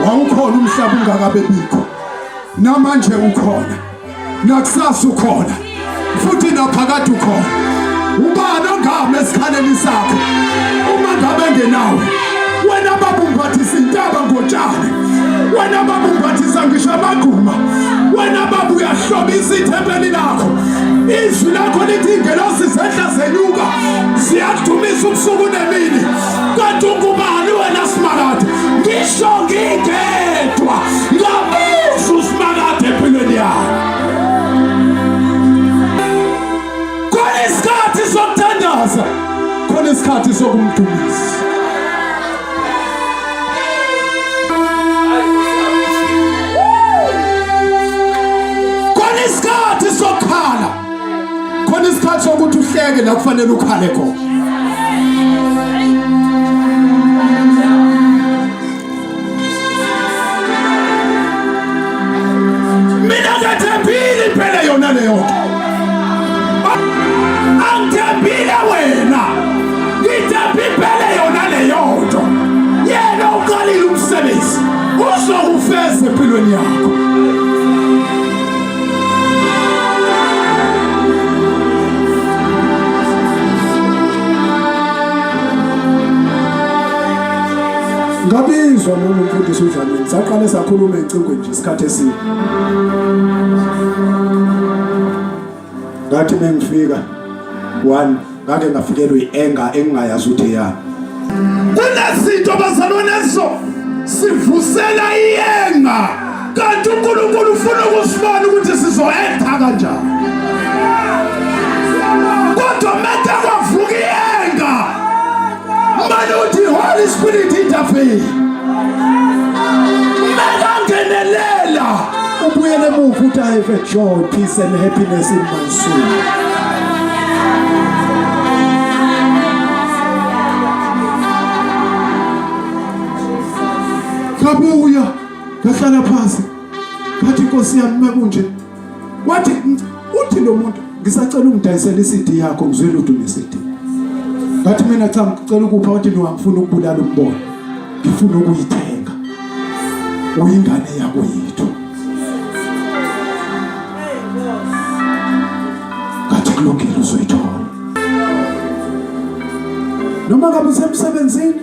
Wawukhona umhlaba ungakabe bikho. Namanje ukhona. Nakusasa ukhona. Futhi naphakade ukhona. Ubani ongama esikhaleni sakho? Uma ngabe ngenawe. Wena baba umbathisa intaba ngotshani. Wena baba umbathisa ngisho amaguma. Wena baba uyahlobisa ithempeli lakho. Izwi lakho lithi ingelosi zehla zenyuka. Ziyadumisa ubusuku nemini. Kanti ungubani wena Simakade? Ngisho ngingedwa. Ngamuzwa uSimakade empilweni yami. Khona isikhathi sokuthandaza, khona isikhathi sokumdumisa. Khona isikhathi sokukhala, khona isikhathi sokuthi uhleke la kufanele ukhale khona. Mina ngethembile impela yona leyo nto. Angithembile wena. Ngithemba impela yona leyo nto. Yena uqalile umsebenzi. Uzokufeza empilweni yakho. Ngabizwa noma umfundisi uDlamini saqale sakhuluma ecingweni nje isikhathi eside. Ngathi mengifika one ngake ngafikelwa ienga engingayazi ukuthi eyani. Kunezinto bazalwane ezo sivusela iyenga kanti uNkulunkulu ufuna ukusibona ukuthi sizoentha kanjani. Kodwa mete kwavuka iyenga manje uthi Holy Spirit intervene. Mekangenelela ubuyele emuva uthi I have a joy, peace and happiness in my soul. Ngabuya ngahlala phansi ngathi inkosi yami mekunje wathi uthi lo muntu ngisacela ungidayisele iCD yakho ngizwile uthi une-CD ngathi mina cha ngicela ukupha wathi no angifuni ukubulala umbono ngifuna ukuyithenga uyingane yakwethu ngathi kulungile uzoyithola noma ngabe usemsebenzini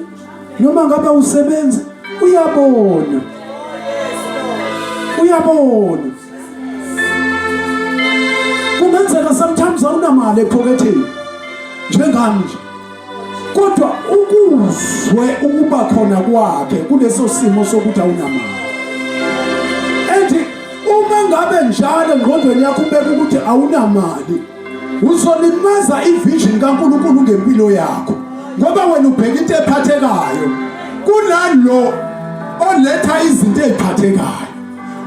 noma ngabe usebenza uyabona uyabona kungenzeka sometimes awunamali ephoketheni njengami nje kodwa ukuzwe ukuba khona kwakhe kuleso simo sokuthi awunamali and uma ngabe njalo engqondweni yakho ubeka ukuthi awunamali uzolimaza ivision kaNkulunkulu ngempilo yakho ngoba wena ubheka into ephathekayo kunalo oletha izinto eziphathekayo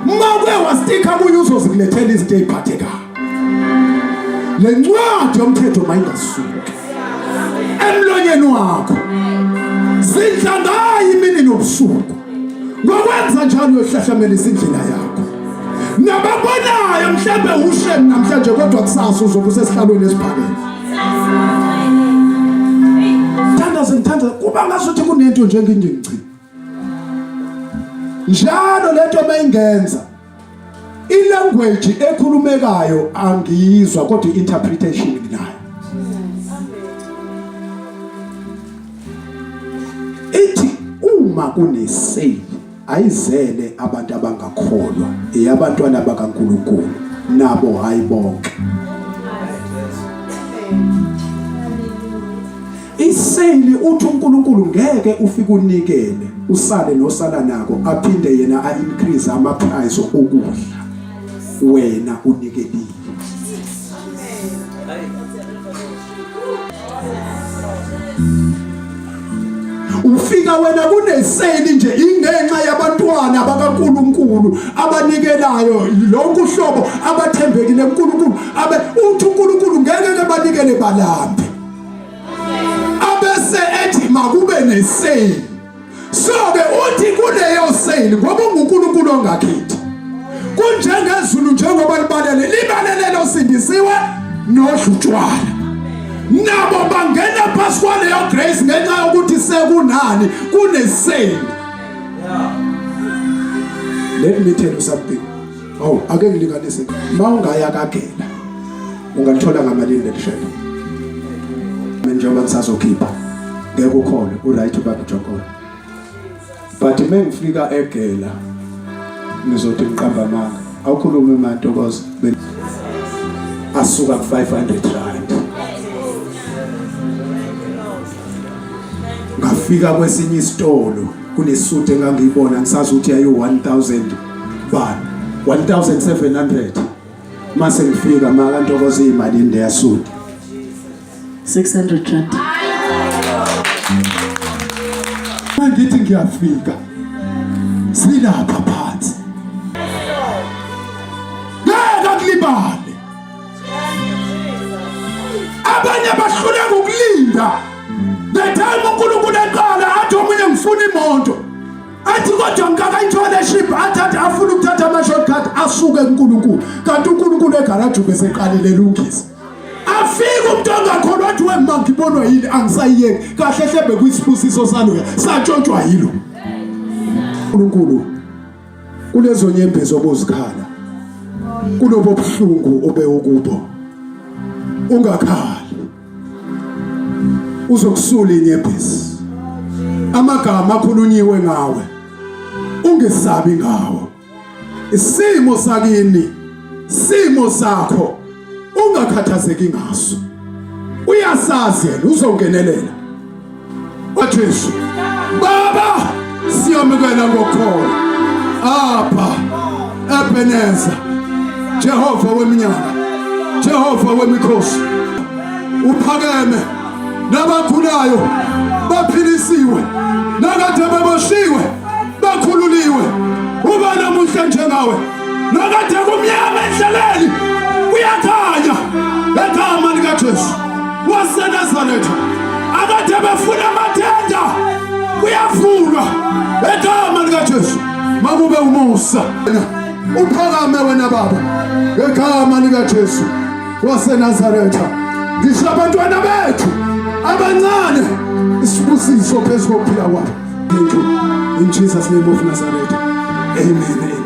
uma uke wastika kuye uzozikulethela izinto eziphathekayo le ncwadi yomthetho mayingasuki emlonyeni wakho zidla ngayo imini nobusuku ngokwenza njalo uyohlahlamelisa indlela yakho nababonayo mhlawumbe ushem namhlanje kodwa kusasa uzobe usesihlalweni esiphakeme thandaze ngithandaze kuba ngasuthi kunento nje nginjengichini njalo lento mayingenza ilanguage ekhulumekayo angiyizwa kodwa i-interpretation nginayo ithi uma kunesale ayizele abantu abangakholwa eyabantwana bakaNkuluNkulu nabo hayi bonke Iseyili uthi uNkulunkulu ngeke ufike unikele usale nosala nako aphinde yena a increase ama price okudla wena unikelile. Ufika wena kuneseli nje ingenxa yabantwana bakaNkuluNkulu abanikelayo lonke uhlobo abathembekile kuNkulunkulu abe uthi uNkulunkulu ngeke ke banikele balambe abese ethi makube nesale so ke uthi kuleyo sale ngoba unguNkulunkulu ongakhethi kunjengezulu njengoba libalele libalele losindisiwe nodlutshwala nabo bangena phasi kwaleyo grace ngenxa yokuthi sekunani kunesale. Let me tell you something. Oh, ake ngilinganise. Mawungaya kagela ungalithola ngamalini leli shele? Njengoba ngisazokhipha ngeke ukhole, uright ubaba uJonkolo. But mengifika egela ngizothi ngiqamba amanga. Awukhulume mantokozo. Asuka ku 500 rand. Ngafika kwesinye isitolo kunesuit engangiyibona ngisazi ukuthi yayi 1000 bani 1700 mase ngifika maka Ntokozo imali leya suit. 600 rand. Mangithi ngiyafika silapha phansi ngeke akulibale. Abanye bahluleka ukulinda the time uNkulunkulu eqala athi omunye ngifuna imoto, athi kodwa ngikakayithole ship, athathe afuna ukuthatha ama-shortcut asuke kuNkulunkulu, kanti uNkulunkulu egaraji ubeseqalile elungisa. Afike umuntu ongakholwa athi wema ngibonwa yini angisayiyeki kahle hle bekuyisibusiso saloya satshontshwa yilo. uNkulunkulu kulezo nyembezi obuzikhala, kulobo buhlungu obewukubo, ungakhali, uzokusula inyembezi. Amagama akhulunyiwe ngawe ungesabi ngawo. Isimo sakini, simo sakho ungakhathazeki ngaso, uyasazi yena uzongenelela. Jesu Baba, siyamukela ngokukholwa apha Ebeneza, Jehova weminyaka, Jehova wemikhosi, uphakeme, nabagulayo baphilisiwe, nakade beboshiwe bakhululiwe. Uba namuhle njengawe, nakade kumnyama endleleni kuyakhanya ngegama likaJesu waseNazaretha. Akade befuna amathenda kuyavulwa ngegama likaJesu. Makube umusa uphakame wena Baba ngegama likaJesu waseNazaretha. Ngisho abantwana bethu abancane isibusiso phezu kokuphila kwabo. Thank you. In Jesus' name of Nazareth. Amen. Amen.